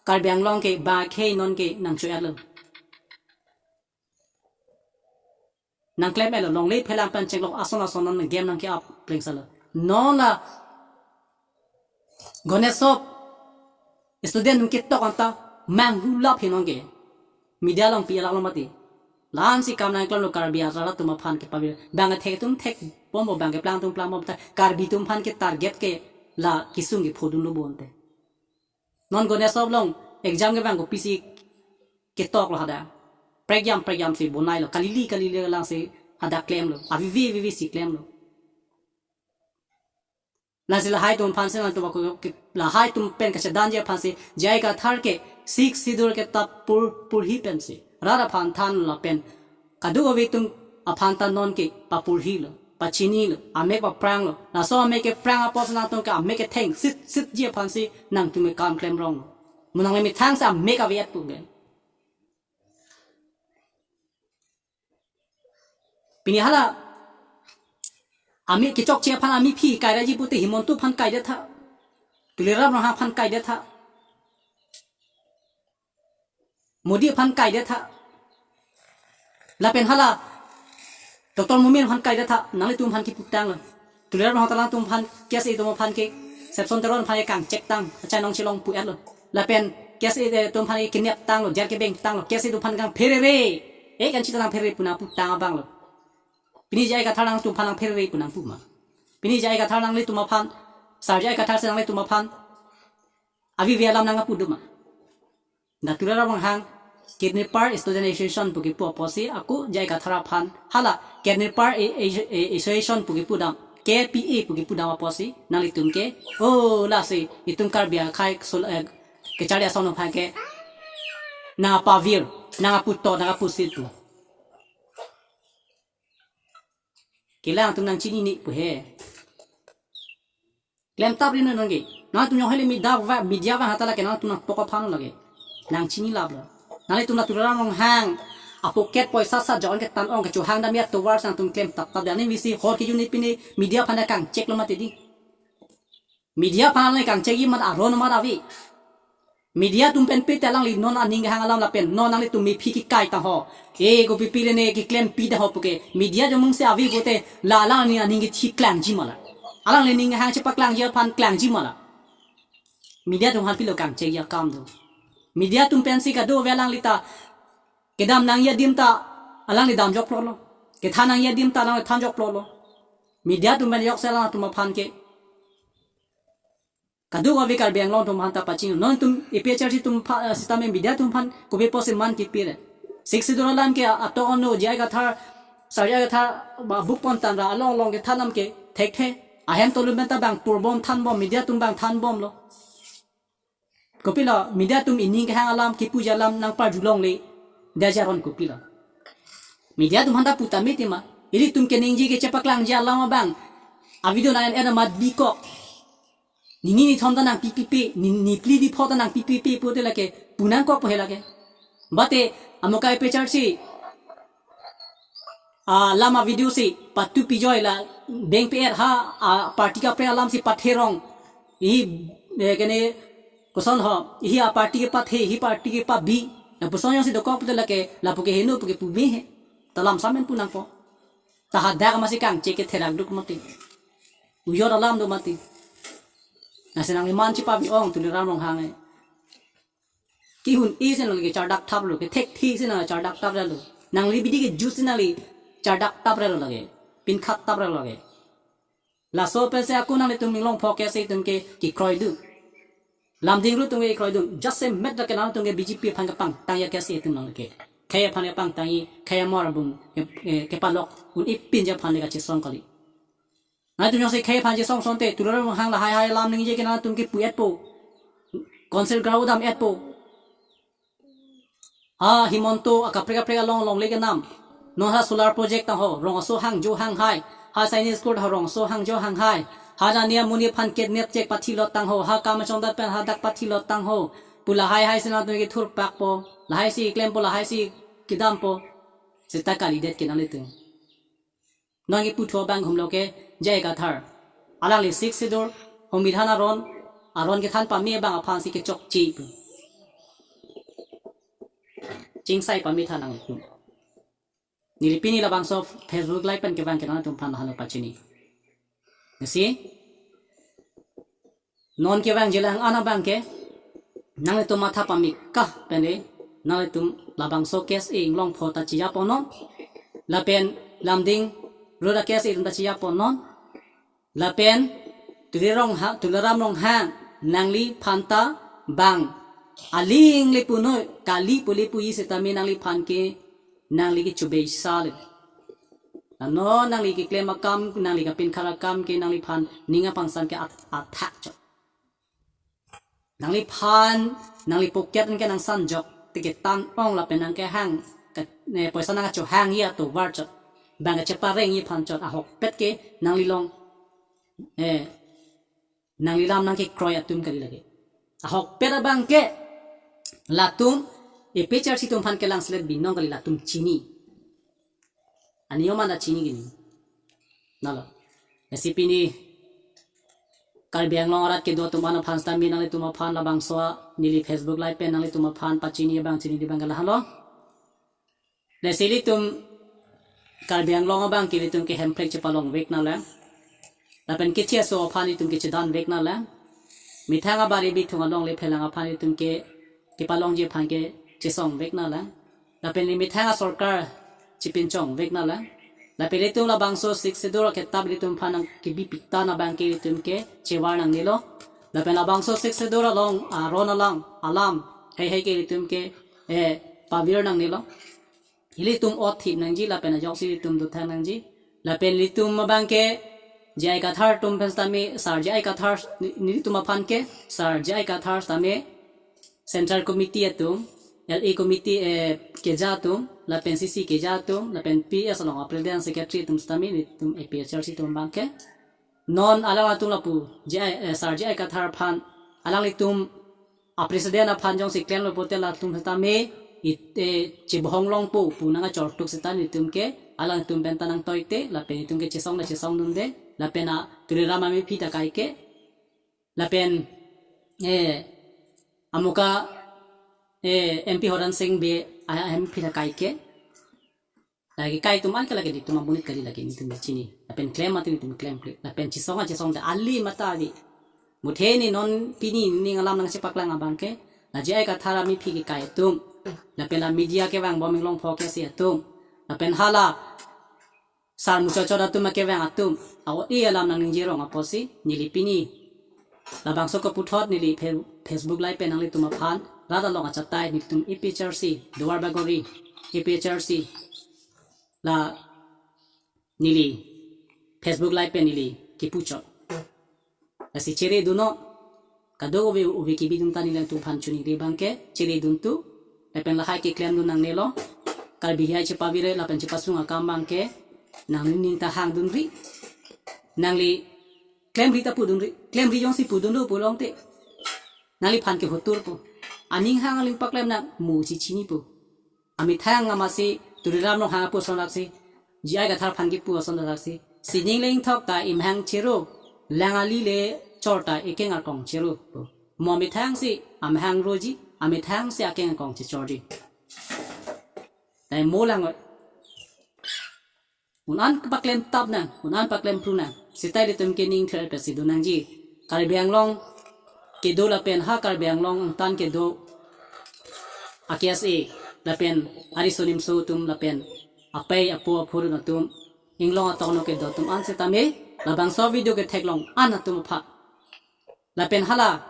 Karbi Anglong ke ba khei non ke nangcho-etlo. Nangklem-etlo, longle phelang pen chenglok ason ason non game nangke-ap plengsalo. Non la Ganesh Shop student nung ketok anta manghulap he non ke. Media along pi alak lo mati. La-ansi kam nangklemlo Karbi arat atum aphan kepavir. Bang thek atum thekbompo, bang keplang atum plangbom ta Karbi atum aphan ke target ke la kesung kephodunlo bonte. Non Ganesh Shop along exam kevang kopisi ketoklo hadak. Prekyam prekyam si bonailo, kalili kalili lang si hadak klemlo. Avivi avivi si klemlo. Lasi lahai atum aphan si nangtum ako ke, lahai atum pen kachedanji aphan si J I Kathar ke Sixth Schedule kitap por porhi pensi rat aphan than lapen kadokave atum aphan ta non ke paporhilo, pachinilo, amek papranglo. Laso amek keprang apotsi nangtum ke amek ketheng sit sitji aphan si nangtum ke kam klemronglo. Mo nangle methang si amek ave-et pu ke. Pini hala amek kechokche aphan amephi kairaji pute Himanta aphan kaidetha. Tuliram Ronghang aphan kaidetha. Modi aphan kaidetha. Lapen hala Doctor Momin aphan kaidetha. Nanglitum aphan kiputanglo. Tuliram Ronghang ta nangtum aphan, K S A atum aphan ke, Samson Teron aphan ke kangchektang, achai nong chelong pu-etlo. Lapen K S A atum aphan ke kineptanglo, jail kebengtanglo, K S A atum aphan kangpherere. Eh, kan chita nangpherere pu nangputang abanglo. Pini J I Kathar nangtum aphan nangpherere pu nangpu ma. Pini J I Kathar nanglitum aphan, Sar J I Kathar si nanglitum aphan avivi alam nangpu do ma. Dak Tuliram Ronghang, Kidnapper Student Association pu kepu apotsi, ako J I Kathar aphan, hala Kidnapper A-, A-, A-, Association pu kepu dam, K P A pu kepu dam apotsi, nanglitum ke, oh, lasi, itum Karbi akhei sul-, eh, kacharli ason aphan ke, nangpavir, nangputo, nangpusit pu. Kelang atum nangchinine pu he. Klemtap ri non ke. Nangtum jong hele media va-, media vang hatta lake nangtum nangpok aphan lake. Nangchinilaplo. Nanglitum la Tuliram Ronghang apocket poisa sat jaon ketan ong kechohang damji atovar si nangtum klemtaptap. Dani visi hor ke unit pini media aphan kangcheklo mati di. Media aphan le kangchekji amat aron amat ave. Media atum pen pete alangli non aning kehang alam lapen non nanglitum mephi kekai tangho. E kopi pile ne keklempi tangho puke. Media jomung si ave pute la alangli aning kethi klangji ma la. Alangli ning kehang chepaklangji aphan klangji ma la. Media atum aphan pilo kangchekji akam do. Media atum pensi kadokave alangli ta kedam nangji adim ta alangli damjok plotlo. Kethan nangji adim ta alangli thanjok plotlo. Media atum pen jokse alangtum aphan ke Kadokave Karbi Anglong atum aphan ta pachini. Non atum A P H L C atum pha-, eh, sitame media atum aphan kopi pusi man kepire. Sixth Schedule alam ke ato ono J I Kathar, Sar J I Kathar, ba, buk pon tangka along along kethan alam ke thekthe. Ahem tolum pen ta bang purbom thanbom, media atum bang thanbomlo. Kopilo, media atum ining kehang alam, kipuji alam nangparjulongle, dia jaron kopilo. Media atum aphan ta pu tame tema, ilitum keningje kechepaklangji alam abang, a-video nang en en amat bikok. Nini nithom ta nangpipipe, ni, niphli nipho ta nangpipipe pute lake, pu nangkokpo he lake. Bate, amukai pecharsi, ah, alam a-video si patu pijoi la beng pe-et ha, ah, party kaprek alam si patherong. Ihi, eh, kene koson ho, ihi a-party kepathe, ihi party kepabi. Lapuson jongsi dokok pute lake, lapu ke heno pu ke pu me he. Ta lam samen pu nangkok. Ta hadak amatsi kangchek ketherak duk mati. Ujor alam do mati. Nasi nangli man chepabi-ong Tuliram Ronghang e. Kehun-e si nangli kechardak thaplo, kethekthe si nangli chardak thaprelo. Nangli bidi kejut si nangli chardak thaprelo lake. Pinkhat thaprelo lake. Laso pensi ako nanglitum Inglongpho KSA atum ke kekroidun. Lamding Road atum ke kekroidun. Jasemet dak ke nangtum ke B J P aphan kepangtangji KSA atum nang ke. Khei aphan kepangtangji, khei amor abung ke, eh, kepalok un-e pinji aphan le kachesong kali. Nangtum jongsi khei aphan chesong asonte, Tuliram Ronghang lahai hai alam ningje ke nangtum ke pu-etpo. Council ground dam-etpo. Ha, Himanta, akaprek kaprek along along le kenam. Non ha solar project tang ho, rong aso hangjo hanghai. Ha Chinese school ha rong aso hangjo hanghai. Ha Dania Muni aphan kidnap chek pathilot tang ho, ha Kamachongdat pen hadak pathilot tang ho. Pu lahai hai si nangtum kethurpakpo, lahai si klempo, lahai si kedampo. Seta kalidet ke nanglitum. Non keputhu abang humlo ke J I Kathar. Alangli Sixth Schedule, Homidhan aron, aron kethan pame abang aphansi kechokche pu. Chingsai pame than nangtum. Neli pini labangso Facebook Live pen kevang ke nangtum aphan halo pachini. Nasi, non kevangji lang-an abang ke, nanglitum matha pame kah pen le, nanglitum labangso KSA Inglongpho ta chejaponnon, lapen Lamding Road a-KSA atum ta chejaponnon, lapen Tuli Rongha-, Tuliram Ronghang nangliphan ta bang aling le punoi, kali pu le puji sitame nangliphan ke, nangli kechobeisa le. Ano nangli keklem akam, nangli kapinkhat akam ke nangliphan ning apangsan ke at-, athak chot. Nangliphan, nangli pocket ke nangsanjok, ticket tan ong lapen nangkehang, ke, eh, poisa nangkachohangji atovar chot. Bang kacheparengji aphan chot, ahokpet ke nanglilong, eh, nangli lam nangkekroi atum kali lake. Ahokpet abang ke, latum, APHLC atum aphan kelangselet binong kali latum chini. Aniyom anda chini kini. Nalo. Lasi pini Karbi Anglong arat kedo atum an aphan sitame nanglitum aphan labangso neli Facebook Live pen nanglitum aphan pachini abang chinidi abang ke lahelo. Lasi ilitum Karbi Anglong abang ke ilitum ke hemprek chepalongvek nanglang. Lapen kecheso aphan ilitum ke chedanvek nanglang. Methang abari bithung along le phelang aphan ilitum ke kepalongji aphan ke chesongvek nanglang. Lapen le methang asorkar chepinchongvek nanglang. Lapen ilitum labangso Sixth Schedule aketap ilitum aphan nangkebi piktan abang ke ilitum ke chevar nangnelo. Lapen labangso Sixth Schedule along aron alang alam heihei ke ilitum ke, eh, pavir nangnelo. Ilitum othip nangji lapen ajoksi ilitum dothang nangji. Lapen ilitum abang ke J I Kathar atum aphan sitame, Sar J I Kathar ni-, nelitum aphan ke, Sar J I Kathar sitame Central Committee atum, L A Committee, eh, keja atum, lapen C C keja atum, lapen P S along a-President Secretary atum sitame nelitum APHLC atum abang ke. Non alanglitum lapu, J I, eh, Sar J I Kathar aphan, alanglitum a-President aphan jongsi klemlo pote latum sitame, it, eh, chebohong longpo pu nangkachortuk seta nelitum ke, alanglitum pen ta nangtoite, lapen itum ke chesong ta chesongdunde, lapen a Tuliram amephi ta kaike, lapen, eh, amuka, eh, M P Horen Sing Bey a, amephi ta kaike. Lake kai atum an ke lake nelitum amonit kali lake nelitum chini. Lapen klem mati nelitum klemkle. Lapen chesong a chesong ta ali mata ave. Muthe ne non pini ning alam nangchepaklang abang ke. La J I Kathar amephi kekai atum. Lapen la media kevangbom Inglongpho KSA atum. Lapen hala sar muchotchot atum kevang atum. Awot e alam nangningjerong apotsi neli pini Labangso kaputhot neli phe-, Facebook Live pen nanglitum aphan rat along achatai nelitum A P H L C Duar Bagori, A P H L C la neli Facebook Live pen neli kipuchot. Lasi cheredunnon, kadokave ove kebidun ta neli nangtumphan choningri abangke cheredun tu. Lapen lahai keklemdun nangnelo. Karbi hai chepavir lapen chepasung akam abangke nangning ta hangdunri. Nangli klemri ta pudunri. Klemri jongsi pudunlo pulote nangliphan ke hotur po. Aning hang aling paklem nang mo si chinipo. Amethang amatsi Tuliram Ronghang apu ason aksi J I Kathar aphan kipu ason aksi, sining lengthok ta imhang chero, lang ali le chor ta ekeng arkong chero. Mo amethang si amhang roji, amethang si akeng arkong chechorji. Tai mo lang un-an paklem tap nang, un-an paklem pru nang. Seta ilitum ke ning thir pesi do nangji. Karbi Anglong kedo lapen ha Karbi Anglong angtan kedo a K S A lapen ariso nimso atum lapen apei apo aphurun atum, inglong atokno kedo atum an setame labangso video ketheklong an atum aphan, lapen hala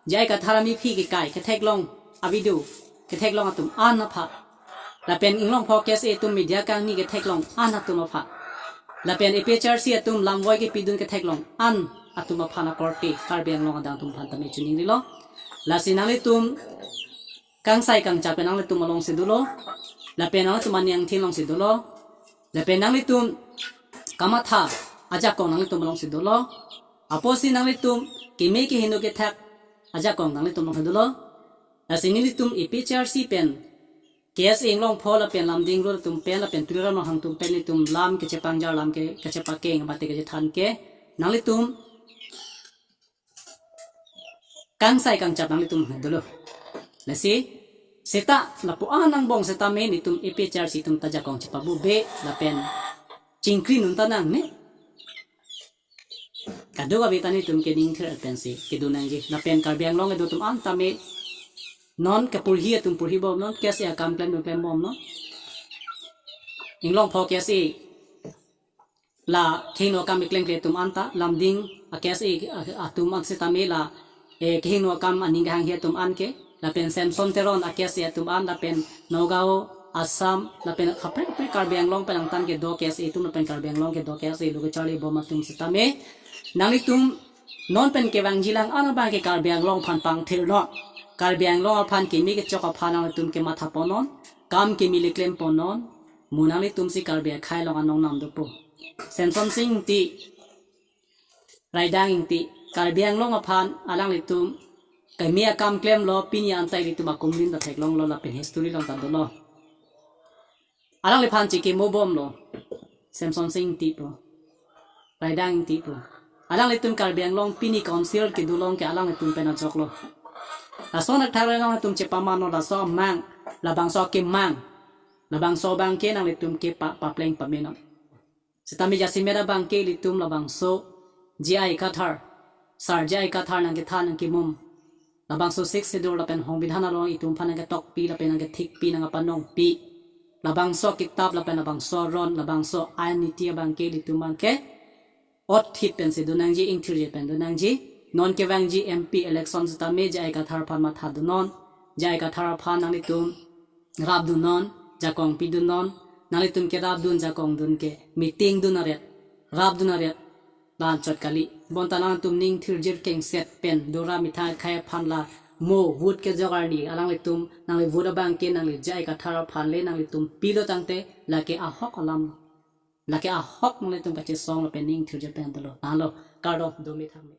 J I Kathar amiphi kekai ketheklong a video ketheklong atum an aphan, lapen inglongpho K S A atum media kangni ketheklong an atum aphan, lapen A P H L C atum lamvoi kepidun ketheklong an atum aphan akorte Karbi Anglong adang atum aphan tame choningrilo. Lasi nanglitum kangsai kangchap pen nanglitum alongsi dolo, lapen nanglitum aning angthin alongsi dolo, lapen nanglitum kamatha ajakong nanglitum alongsi dolo. Apotsi nanglitum keme kehingno kethak ajakong nanglitum alongsi dolo. Lasi nelitum A P H L C pen K S A inglongpho lapen Lumding Road atum pen lapen Tuliram Ronghang atum pen nelitum lam kechepangjar, lam ke kechepakeng, mate kechethan ke nanglitum kangsai kangchap nanglitum dolo. Lasi seta lapu-an angbong setame nelitum A P H L C atum ta ajakong chepabuve lapen chingkri nun ta nangne. Kadokave ta nelitum ke ning thir pensi kedo nangji. Lapen Karbi Anglong kedo atum an tame non kepurhi atum purhibomnon, K S A akam klemdun klembomnon. Inglongpho K S A la kehingno akam keklem kle atum anta, Lumding a K S A atum an setame la, eh, kehingno akam aning kehanghe atum an ke, lapen Samson Teron a K S A atum an, lapen Nagaon, Assam, lapen kaprek kaprek Karbi Anglong pen angtan kedo K S A atum lapen Karbi Anglong kedo K S A lo kecharlibom atum setame, nanglitum non pen kevangjilang an abangke Karbi Anglong aphan pangthirnon. Karbi Anglong aphan keme kechok aphan nanglitum kemathaponnon, kam keme le klemponnon. Mo nanglitum si Karbi akhei along anong nam dopo. Semsonsing Ingti, Raidang Ingti, Karbi Anglong aphan alanglitum keme akam klemlo, pini anta ilitum akumlin ta theklonglo lapen history along ta dolo. Alangliphan chikimobomlo, Semsonsing Ingti pu, Raidang Ingti pu. Alanglitum Karbi Anglong pini council kedo along ke alanglitum pen ajoklo. Lason athak alanglitum chepamanlo, laso amang, labangso akemang, labangso abangke nanglitum kepa, papleng pamenon. Setame jasemet abangke ilitum labangso J I Kathar, Sar J I Kathar nangkethan nangkemum, labangso Sixth Schedule lapen Songbidhan along itum aphan nangketokpi lapen nangkethikpi nangkapanongpi, labangso kitap lapen labangso aron, labangso ain niti abangke ilitum abangke otthit pensi do nangji, ingthirje pen do nangji. Non kevangji M P election setame J I Kathar aphan mathadunnon, J I Kathar aphan nanglitum rapdunnon, jakong pidunnon. Nanglitum kerapdun jakongdun ke meeting dun aret, rapdun aret la-anchot kali. Bonta nangtum ning thirjir kengset pen dora mithang akhei aphan la mo vote kejok arni alanglitum nangli vote abangke nangli J I Kathar aphan le nanglitum pilo tangte lake ahok alam, lake ahok nanglitum kachesong lapen ning thirjir pen dolo. Nalo, kardom, dome thangme.